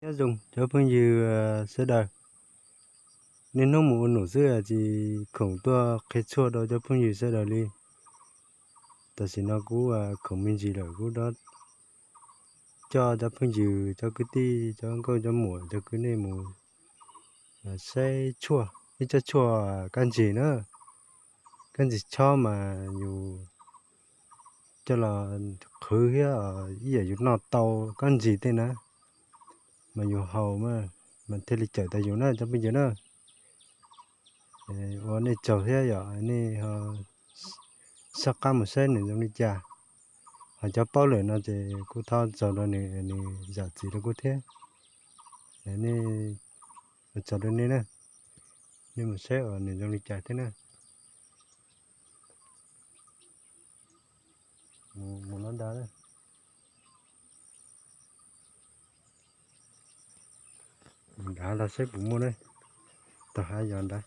Nyob zoo cov phooj ywg sawv daws, niaj hnub mus ua num xwb ces khoom tuaj qhia tshuaj rau cov phooj ywg sawv daws li. Tam sim no kuv khoom me ntsis lawm, kuv coj cov phooj ywg, cov kwv tij, cov nkauj cov muam, cov kwv nej mus saib tshuaj, ib tsob tshuaj kab ntsig na. Kab ntsig chob mas yus coj los qhwv thiab ib yam yus noj tau kab ntsig tej na, mas yus haus mas thiaj li cawm tau yus na cov phooj ywg na. Ua nej tsaug thiab yom, nej soj qab mus saib nws zoo li cas. Ho cov paub lawm no ces kuj thov tsaug rau nws, nws zam txim rau kuv thiab. Nej, ua tsaug rau nej na, nej mus saib uas nws zoo li cas thiab na. Mus, mus no nrad na. Nrad los saib puas muaj na. Tau hav yos nrad.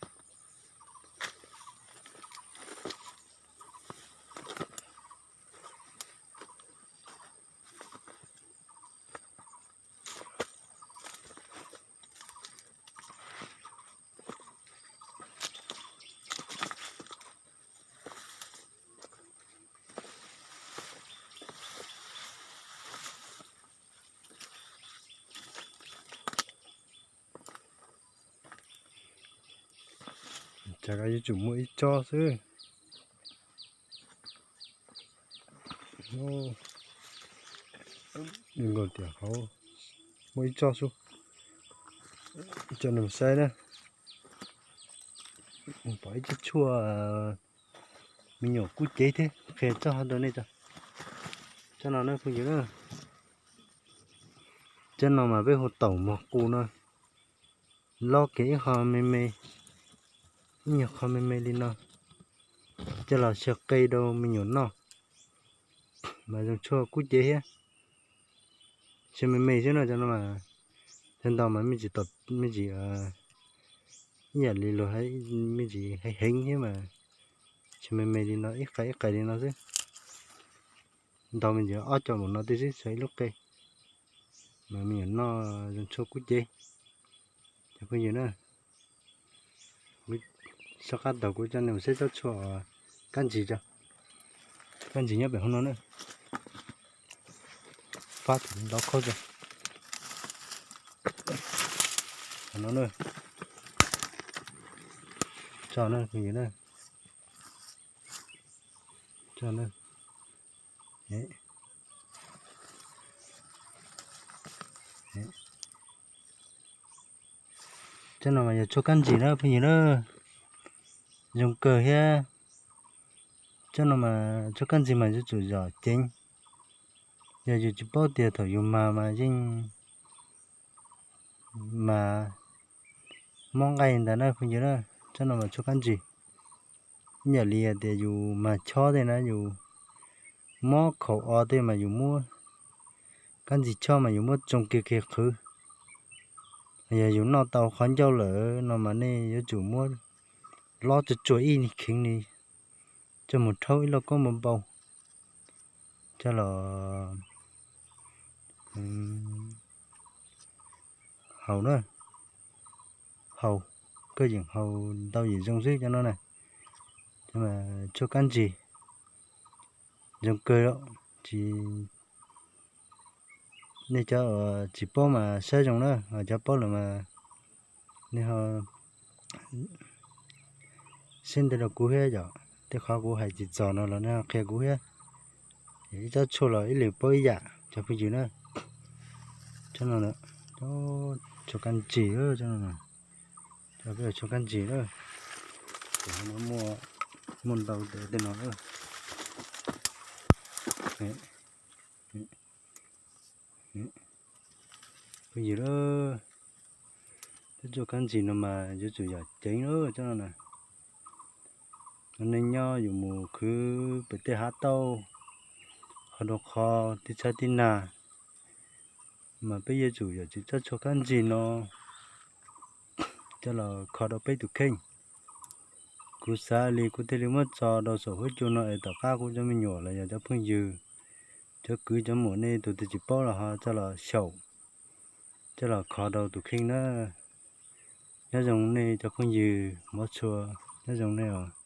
Tsam ko yuav tsum muaj ib tsob xwb. Nkaus tias hauv muaj ib tsob xwb, coj nej mus saib na. Pom ib tsob tshuaj me nyuam kub cev thiab, qhia tsob hauv rau nej tso. Tsob no na phooj ywg na, tsob no mas peb hu taum mog qus no. Lob kiag ib qho me me, ib nyuag qho me me li no, coj los xyaw qe rau me nyuam noj, mas zoo tshuaj kub cev thiab. Xyaw me me xwb no, cov no mas xyaw ntau mas me ntsis, me ntsis ib yam li luag me ntsis heev heev thiab mas xyaw me me li no, ib qais ib qais li no xwb. Ntau me ntsis ob co npaum no twb xwb, xyaw ib lub qe mas me nyuam noj zoo tshuaj kub cev. Cov phooj ywg na, soj qab taug kuv coj nej mus saib tsob tshuaj kab ntsis tso. Kab ntsis nyob pem hauv no na. Fab ntau khaub tso. Hauv no na. Tso na phooj ywg na. Tso na. Tsob no mas yog tshuaj kab ntsis na phooj ywg na, zoo kawg thiab. Tsob no mas tshuaj kab ntsis mas yuav tsum zom ceev. Yog yus tsis paub tias thaum yus mag mas yeej mas mob nqaij ntawd na phooj ywg na. Tsob no mas tshuaj kab ntsis, ib yam li tias yus mag chob tej na, yus mob khaum o tej mas yus muab kab ntsis chob mas yus muab tsoo kiag kiag qhwv. Yog yus noj tau qhov ncauj lawm no mas nej yuav tsum muab lob tsuag tsuag ib kheev li, coj mus rhaub ib lauj kaub npau npau coj los haus na. Haus, koj yeem haus ntau yeem zoo xwb cov no na. Tshuaj kab ntsis zoo kawg, tsis, nej cov tsis paub mas saib zoo na, cov paub lawm mas nej ho sib ntev rau kuv thiab yom, tej qhov kuv hais tsis txog no los nej ho qhia kuv thiab. Ib tsob tshuaj los ib leeg paub ib yam cov phooj ywg na. Tsob no, tshuaj kab ntsis, tsob no, tshuaj kab ntsis na. Ces no muaj ntau tej no. Phooj ywg, tej tshuaj kab ntsis no mas yuav tsum yom ceev lawm tsob no na. Neej nyob yus mus khwv pem tej hav tauj, qhov rau qhov tib tshab tib nag, mas peb yuav tsum yom tsis tsob tshuaj kab ntsis no coj los kho rau peb tus kheej. Kuv xav li kuv thiaj li muab tso rau saum huab cua no es tom qab kuv cov me nyuam los yog cov phooj ywg, cov kwv cov muam nej tus twg tsis paub los ho coj los xyaum, coj los kho rau tus kheej na. Nyob zoo nej cov phooj ywg mov tshua, nyob zoo nej os.